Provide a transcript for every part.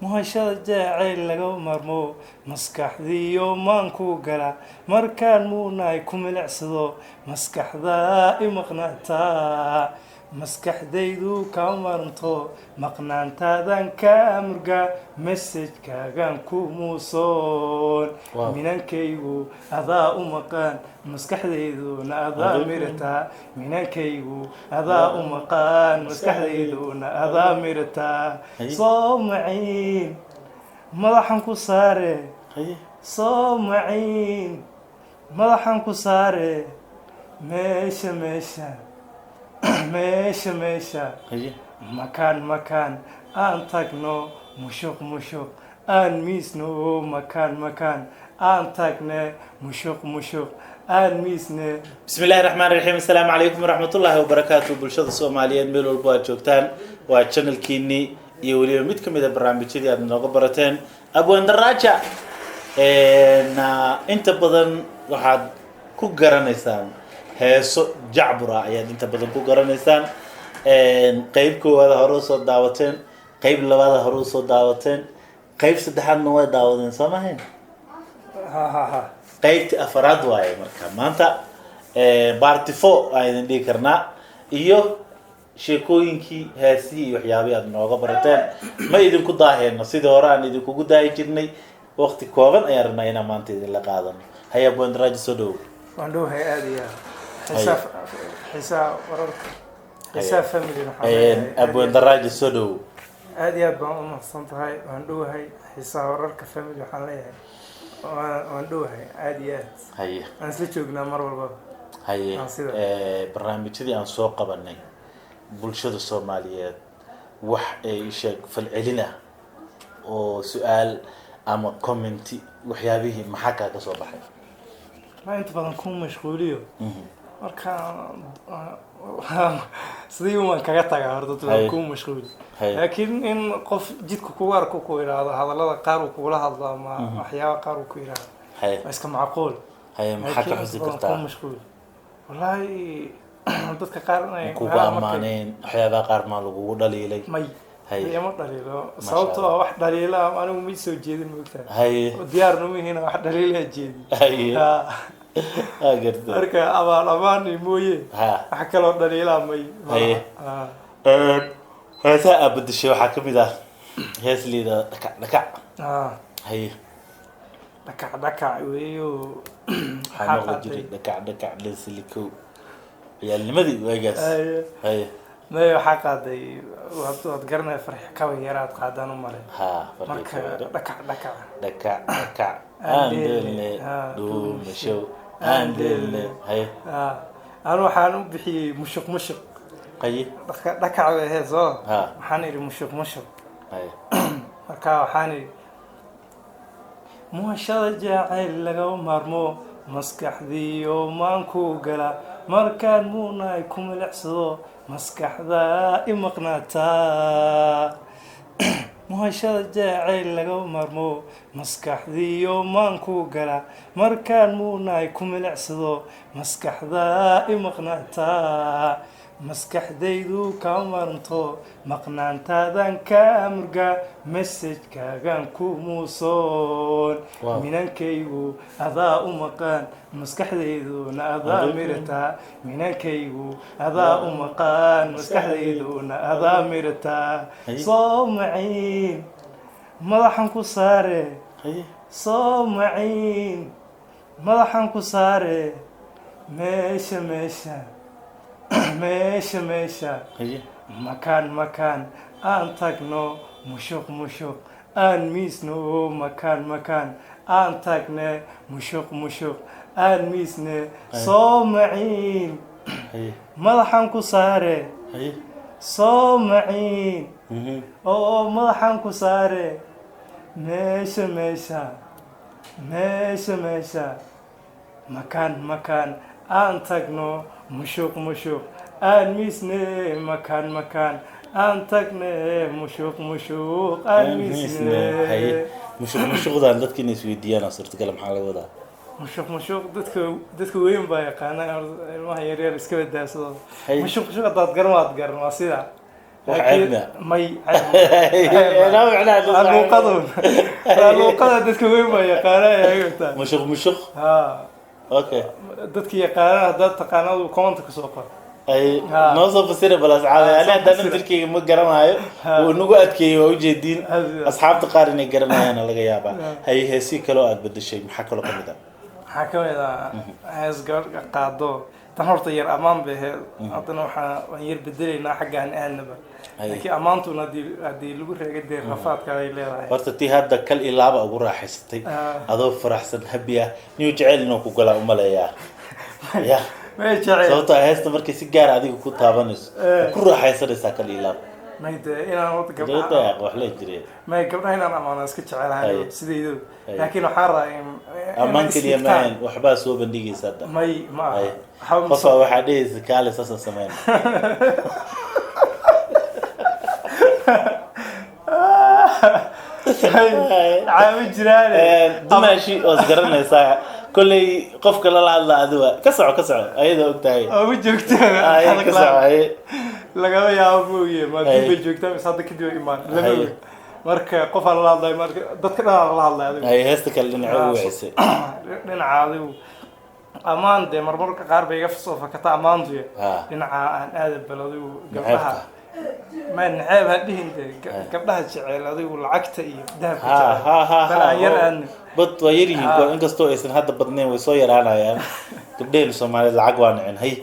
Muhashada jacayl laga maarmo, maskaxdiiyo maankuu gala. Markaan muunaay ku milicsado, maskaxdaa i maqnaataa. Maskaxdaydu ka maarmto, maqnaantaadan ka murga. Message-kaagaan ku muusoon. Minankaygu adaa u maqan, maskaxdayduna adaa mirataa. Minankaygu adaa u maqan, maskaxdayduna adaa mirataa. Soo maciin madaxan ku saare. Soo maciin madaxan ku saare. Meesha, meesha, meesha, meesha. Makaan, makaan aan tagno, mushuq mushuq aan miisno. Makaan, makaan aan tagne, mushuq mushuq aan miisne. Bismi illahi raxmaan raxiim. Assalaamu calaykum waraxmatullaahi wabarakaatu. Bulshada Soomaaliyeed meel walbo aad joogtaan, waa channelkiinii iyo weliba mid ka mid a barnaamijyadii aad nooga barateen, Abwaan Daraaja. Inta badan waxaad ku garanaysaan heeso jacbura ayaad inta badan ku garanaysaan. Qeyb koowaada hore usoo daawateen, qeyb labaada hore usoo daawateen, qeyb saddexaadna way daawadeen, soo mahayn? Ha ha ha. Qeybtii afaraad waaye. Marka maanta part 4 aan idin dhihi karnaa iyo sheekooyinkii, heesihii iyo waxyaabihii aad nooga barateen ma idinku daaheyno. Sidii hore aan idinkugu daahi jirnay, waqti kooban ayaan rabnaa inaan maanta idinla qaadano. Haya, Abwaan soo dhowow. Waan dhowhay aada iyo aad. Xiisaa, xiisaa wararka, xiisaa family waxaan leeyahay. Abwaan Daraaji, soo dhowow. Aada iyo aad baan u mahadsan tahay. Waan dhowahay. Xiisaha wararka family waxaan leeyahay waan dhowahay aada iyo aad. Waan isla joognaa mar walbaba. Ah, sida. Barnaamijyadii aan soo qabanay, bulshada Soomaaliyeed wax ay sheeg falcelin ah oo su-aal ama comment-i, waxyaabihii maxaa kaaga soo baxay? Ma inta badan ku mashquuliyo. Marka sidii umaan kaga tagaa horta dadka ku mashquuli. Laakiin in qof jidka kugu arko, ku idhaahdo hadallada qaar, uu kugula hadlo ama waxyaaba qaar uu ku idhaahdo, waa iska macquul. Haye, maxaa ka Laakiin xusi inta badan kartaa? ku mashquuli, wallaahi dadka qaar inay Kugu meelaha markay ammaaneen waxyaabaha qaar maa lagugu dhaliilay? May. Ima dhaliilo. Masha Sababtoo Allah. ah wax dhaliila anigu ma soo jeedin, moogtahay. Diyaarna ma ihina wax dhaliilaa jeedi. Waa gartay. Marka abaal amaan iyo mooye, wax kaloo dhaliilaa may. Heesaha aad bedeshay waxaa ka mid ah hees liida "Dhakac dhakac". "Dhakac dhakac" weeyo. Waxaa maqli jiray "Dhakac dhakac dhansilikow" ciyaalnimadii waagaas. May, waxaa qaaday, waad garanaya, Farxi Kaba Yaraad qaadaan u malay. Farxi Marka Kabayare. "Dhakac dhakac". "Dhakac dhakac aan aan dheelne, dheelne, dhuumashow aan aan dheelne." dheelne. Anu waxaan u bixiyey "Mushuq mushuq". "Dhakac dhakac" bay ahayd soo. Waxaan idhi "Mushuq mushuq". Marka waxaan idhi: muhashada jacayl laga maarmo, maskaxdiiyo maankuu gala. Markaan muunaay ku milicsado, maskaxdaa i maqnaataa. Muhashada jacayl laga maarmo, maskaxdiiyo maankuu gala. Markaan muunaay ku milicsado, maskaxdaa i maqnaataa. Maskaxdaydu ka maarmto, maqnaantaadan ka murga. Message-kaagaan ku muusoon. Minankaygu adaa u maqan, maskaxdayduna adaa mirataa. Minankaygu adaa u maqan, maskaxdayduna adaa mirataa. Soo maciin madaxan ku saare. Soo maciin madaxan ku saare. Meesha, meesha, meesha, meesha. Makaan, makaan aan tagno, mushuq mushuq aan miisno. Makaan, makaan aan tagne, mushuq mushuq aan miisne. Soo maciin madaxan ku saare. Soo maciin oo madaxan ku saare. Meesha, meesha, meesha, meesha. Makaan, makaan aan tagno, mushuq mushuq aan miisne. Makaan, makaan aan tagne, mushuq mushuq aan miisne. Haye, mushuq mushuqdan dadka inay isweydiiyaan suurtagal, maxaa laga wadaa? Mushuq mushuq dadka weyn baa yaqaana, ilmaha yaryar iska badaasadooda. Mushuq mushuq haddaad garan, waad garan, waa sida Wax ceeb miya? May ceeb. Naa macnaha Waa luuqadun, waa luuqada dadka weyn baa yaqaana ayaga. Mushuq mushuq. Ha. Okay. Dadka yaqaana haddaad taqaanadu comment ka soo qor. Ay. Ha. Noo soo fasira bal asxaabi. Ha, ani soo haddaan fasira. naftirkeyga ma garanayo. Ha. Wuu nagu adkeeyey, waa ujeediin. Ha. Asxaabta qaar inay garanayaana laga yaabaa. Ha. Hay, heesii kaloo aad bedeshay maxaa kaloo kamid ah? Waxaa ka mid ah hees gabadh qaado. Tan horta yar ammaan bay ahayd, haddana waan yar bedelaynaa xaggaan aadnaba. Hay. Laakiin ammaantuna haddii lagu reega dee rafaadka ay leedahay. Horta tii hadda kal iyo laaba ugu raaxaysatay Ah. adoo faraxsan, happy ah, niyu jecel inuu ku galaa umaleeyaa ya. May jecel. Sababtoo ah heesta markay si gaar adiga ku taabanayso, Eh. ku raaxaysanaysaa kal iyo laaba. May dee inaan horta gabdhaha Dawladda wax la jireen. May, gabdhaha inaan ammaano iska jecelahay Hay. sidaydu. Hay. Laakiin waxaan rabaa in Ammaan inay keliya isdhigtaan. maahan, waxbaa soo bandhigaysa hadda. May, ma aha. Hay. Waxba ma qofaa waxaa dhehaysa kaale saasa sameyn. Caama jiraane. Dumaashi waad garanaysaa kolley qofka lala hadla adiga ka soco, ka soco, ayadoo og tahay. Oo ma joogtaan. Ay, ka soco, ay. Lagama yaabo, mooye ma Hay. dib bay joogtaa mise hadda kadib ay imaan, lama Hay. oga. Marka qofaa lala hadlaya, marka dadka dhanaa lala hadlaya adigu. Ay, heesta kale dhinaca ugu wacisay. Dhinaca adigu ammaan dee marmarka qaar bay iga soo fakataa ammaantuya. Ha. Dhinaca aan aada bal adigu gabdhaha Naceebka. Ma naceeb ha dhihin dee, gabdhaha jecel adigu lacagta iyo dahabka ha jecel. Ha ha. Bal Ha. aan yar aadno. Bad waa yar yihiin Ha. kuwa, inkastoo aysan hadda badnayn way soo yaraanayaan. Gabdhaheen Soomaaliyeed lacag waa nicin, hay.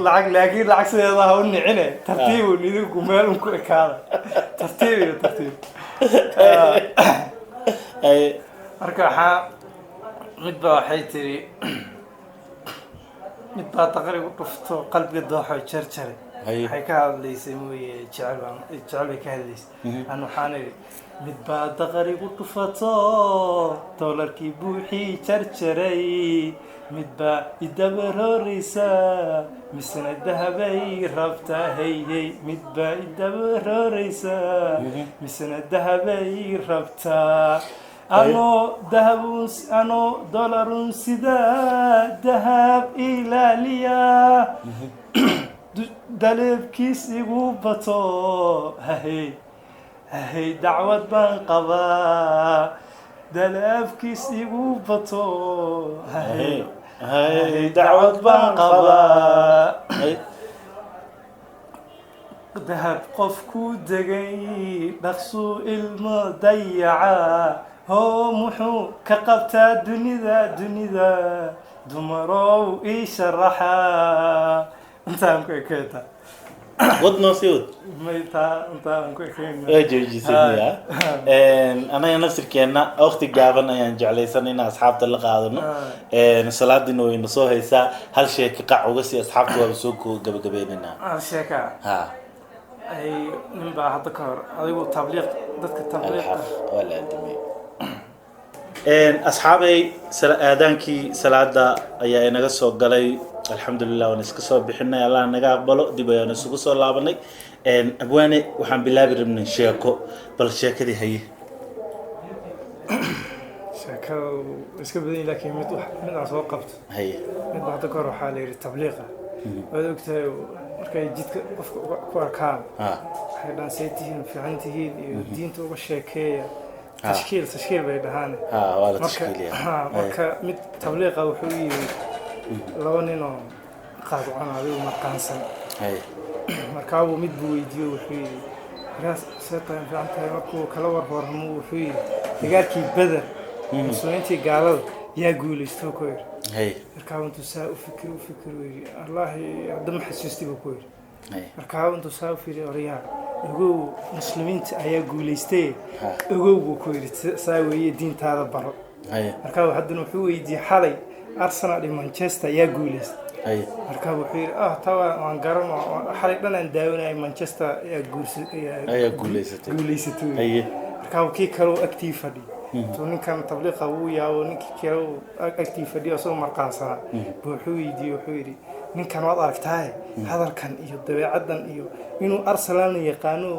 Lacag, laakiin lacag sideeda ha u nicine, tartiibun idinku meel un ku ekaada, tartiib iyo tartiib. Ay. Marka waxaa mid baa waxay tiri, mid baa taqrigu dhufto qalbiga dooxo jarjaray. Haye. Waxay ka hadlaysay mooye jecel baan jecel bay ka hadlaysay. An waxaan idhi, mid baa daqarigu dhufato doolarkii buuxii jarjaray, mid baa idabarooreysa misna dahabay rabtaa, hey hey, mid baa idabarooreysa misna dahabay rabtaa, anoo dahabun, anoo dolarun sidaa dahab ilaaliya, daleebkiis igu bato, hahey hahey, dacwad baan qabaa, daleebkiis igu bato, hahey hay, dacwad baan qabaa. Hay. Dahab qofku degay dhaqsuu ilmo dayaca, hoo muxuu ka qabtaa dunida, dunida dumarow ii sharaxa. Intaan ku ekeeta. Wad noo sii wad. May, taa intaan ku ekeyna. Waa joojisay miya? Anaga nafsirkeenna waqti gaaban ayaan jeclaysan inaan asxaabta la qaadano. Salaadiina wayna soo haysaa. Hal sheeka qac uga sii asxaabta, waaba soo gabagabaynaynaa. Hal sheeka. Ha. Ay, nin baa hadda ka hor adigu tabliiq dadka tabliiqa. Alxaq waa la addimay. Asxaabay, aadaankii salaada ayaa inaga soo galay. Alxamdulilah, waan iska soo bixinay, Allah naga aqbalo. Dib ayaan isugu soo laabanay. Abwaane, waxaan bilaabi rabnay sheeko, bal sheekadii haye. Sheekada iska badan yahay, laakiin mid aan soo qabto. Haye. Mid baa hadda ka hor waxaa la yidhi tabliiqa waad ogtahay markay jidka qofka ku arkaan waxay dhahaan see tihiin, fiican tihiin, iyo diinta uga sheekeeya, tashkiil tashkiil bay dhahaan. Ha, waa la marka tashkiiliya. Ha, marka mid tabliiqa wuxuu u yimid laba nin oo qaad cuna adigu marqaansan. Haye. Markaabuu mid buu weydiiyo, wuxuu yidhi markaas see tahay, fiican tahay? Markuu kala warwaramo wuxuu yidhi dagaalkii Beder muslimiintii gaalada yaa guulaysto ku yidhi. Haye. Markaa intuu saa u fikir u fikir uu yidhi allaahi hadda ma xasuusti buu ku yidhi. Haye. Markaa intuu saa u fiiriy, oryaa ogow, muslimiinta ayaa guulaystay, ogow buu ku yidhi, saa weeye, diintaada baro. Haye. Markaa haddana wuxuu weydiiyey xalay Arsenal iyo Manchester yaa guulaystay? Haye. Markaa wuxuu yidhi ah, taa waan garan, xalay dhan aan daawanayay, Manchester ayaa guursa ayaa guulaysatay. Guulaysatay. Haye. Markaa kii kale uu agtii fadhiyo tuu ninkan tabliiqa wuu yaabo, ninkii kale uu agtii fadhiyo asagoo marqaansanaa buu wuxuu weydiiyey, wuxuu yidhi ninkan waad aragtaaye, hadalkan iyo dabeecaddan iyo inuu Arsenalna yaqaano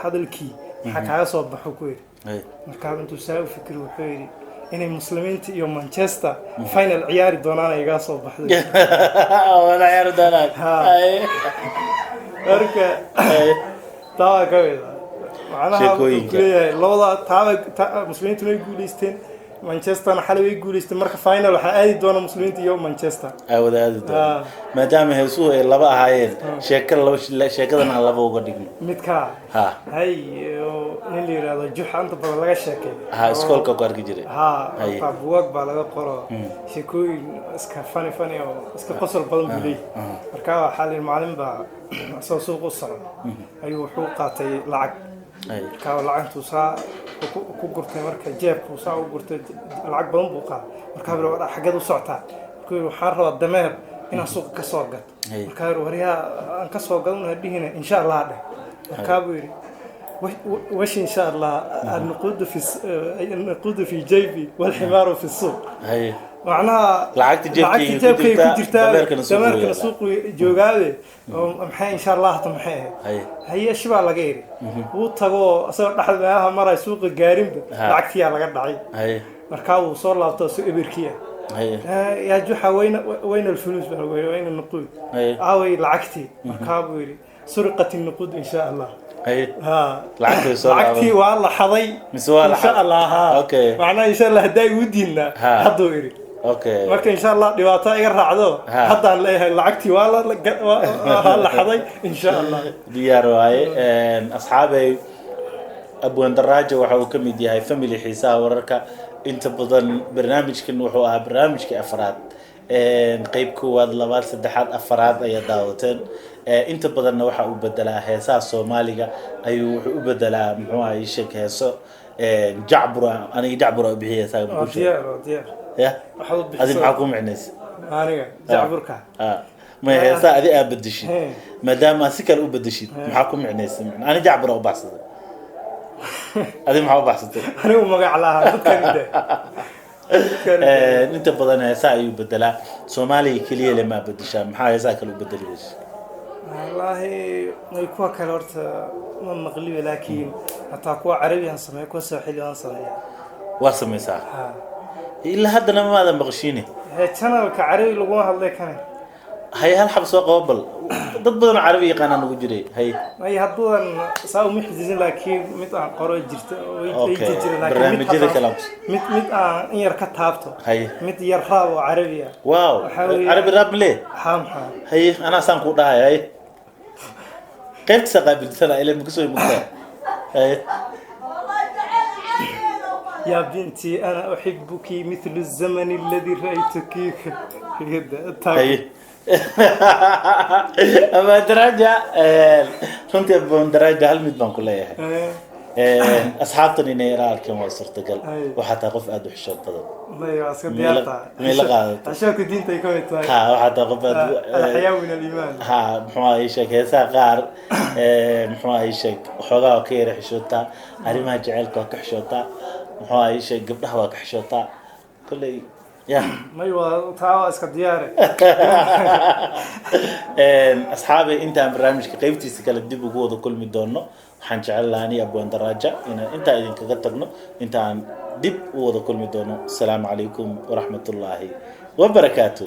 hadalkii maxaa kaaga soo baxo ku yidhi. Haye. Markaa intuu saa u fikir wuxuu yidhi inay muslimiinta iyo Manchester final ciyaari doonaan igaa soo baxday. Wala ciyaari doonaan. Ha. Haye. Marka taa waa ka mid ah macnaha wuxuu Sheekooyinka. ku leeyahay labada taaba muslimiintu way guuleysteen, Manchesterna xalay way guuleysteen. Marka final waxaa aadi doona muslimiinta iyo Manchester. Aa wada aadi doona. Ah. Maadaama heesuhu ay laba ahaayeen, sheekada laba, sheekadan aan laba uga dhigno. Midka ha hay oo nin la yiraahdo Juxa inta badan laga sheekay. Ha, iskoolka ku arki jiray. Ha. Hay. Hataa buugaag baa laga qoro, sheekooyin iska funny funny oo iska qosol badan buu leeyahay. Marka waxaa la yidhi macalin baa isagoo suuq u socda ayuu wuxuu qaatay lacag. Markaa lacagtuu saa ku gurtay, marka jeebkuu saa u gurtay, lacag badan buu qaaday. Markaa buu yidhi, "Xaggeed u socotaa?" Markuu yidhi, "Waxaan rabaa dameer inaan suuqa ka soo gato." Markaa yidhi, "Waryaa, aan ka soo gadan ha dhihina, insha Allah dheh." Markaa buu yidhi, "وش إن شاء الله؟ النقود في النقود في جيبي والحمار في السوق." Macnaha Lacagta jeebkayga lacagta ku jeebkayga ku jirtaa, jirtaa, dameerkana suuqu dameerkana yaalaa. Suuqu joogaabe oo maxay insha Allah ta maxay ahayd? Haye, shibaa laga yidhi. Wuu tago isagoo dhexda meelaha maraya, suuqa gaarinba, lacagtiyaa laga dhacay. Markaa wuu soo laabto soo ebirkiya. "يا جحا، وين وين الفلوس؟" baa lagu yidhi. "وين النقود؟" Aaway lacagtii? Markaa buu yidhi, "سرقت النقود إن شاء الله." Ha. Lacagtii way soo lacagtii laaban. Waa la xaday. Mise waa la insha xaday? Allah, ha. Macnaha insha Allah haddaa igu diidnaa hadduu idhi. Marka insha Allah dhibaato iga raacdo haddaan leeyahay lacagtii waa waa la xaday insha Allah. Diyaar waaye. Asxaabay, Abwaan Daraajo waxa uu ka mid yahay family Xiisaha Wararka. Inta badan barnaamijkan wuxuu ahaa barnaamijkii afraad. Qeyb koowaad, labaad, saddexaad, afaraad ayaa daawateen. Inta badanna waxa uu bedelaa heesaha Soomaaliga ayuu wuxuu u bedelaa, muxuu ahay, sheeg heeso jacbura. Aniga jacbura u bixiya heesaha. Waa diyaar, waa diyaar. Ya. Waxaad u adi bixisay. Maxaa ku micnaysa? Aniga jacburka? Ah, may, heesaa adi aa bedeshid. Maadaama aad si kale u bedeshid, maxaa ku micnaysa? Ani jacbura u baxsaday, adi maxaa u baxsatay? Anigu magac lahaa dadkani de. Inta badan heesaa ayuu bedelaa. Soomaaliga keliya le maa bedeshaa? Maxaa heesaa kale u bedeli weysa? Wallaahi may, kuwa kale horta ma maqliba, laakiin hataa kuwa Carabi aan sameeya, kuwa Sooxili aan sameeya. Waa samaysaa? Ha. Ilaa haddana maadan maqashiine. Hee, channelka Carabi laguma hadlay kane. Hay, hal xab soo qabo bal. Dad badan oo Carabi yaqaanaa nagu jiray. Hay. May, hadduudan saa uma xifdisin, laakiin mid aan qoro jirta oo ay jira, laakiin mid Barnaamijyada hataa- kale aan mid mid aan in yar ka taabto. Hay. Mid yar raab oo Carabi ah. Wow. Waxaa weeye- Carabi raab male? Maxaa maxaa? Hay, anaa saan kuu dhahay. Hay, qaybtiisa qaabilsana ila makusoo mugtaa. Hay. يا بنتي أنا أحبك مثل الزمن الذي رأيتك. Hay, ama Daraja, runtii Abaan Daraja, hal mid baan ku leeyahay. Asxaabtan inay ila arkeen waa suurtagal. Waxaa tahay qof aada u xishood badan. Ma ila qaadato? Xishoodka diinta ay ka mid tahay. Ha, waxaa tahay qof aada الحياء من الإيمان. Ha, muxuu ahay, sheeg heesaha qaar, muxuu ahay, sheeg waxoogaa waa ka yara xishootaa, arrimaha jaceylka waa ka xishootaa, muxuu ahay, sheeg gabdhaha waa ka xishootaa kolley ya. May, waa taa, waa iska diyaare. Asxaabay, intaan barnaamijka qeybtiisa kale dib ugu wada kulmi doono, waxaan jecel lahaa aniga Abwaan Daraaja inaan intaa idinkaga tagno. Intaan dib u wada kulmi doono, asalaamu calaykum waraxmatullaahi wabarakaatu.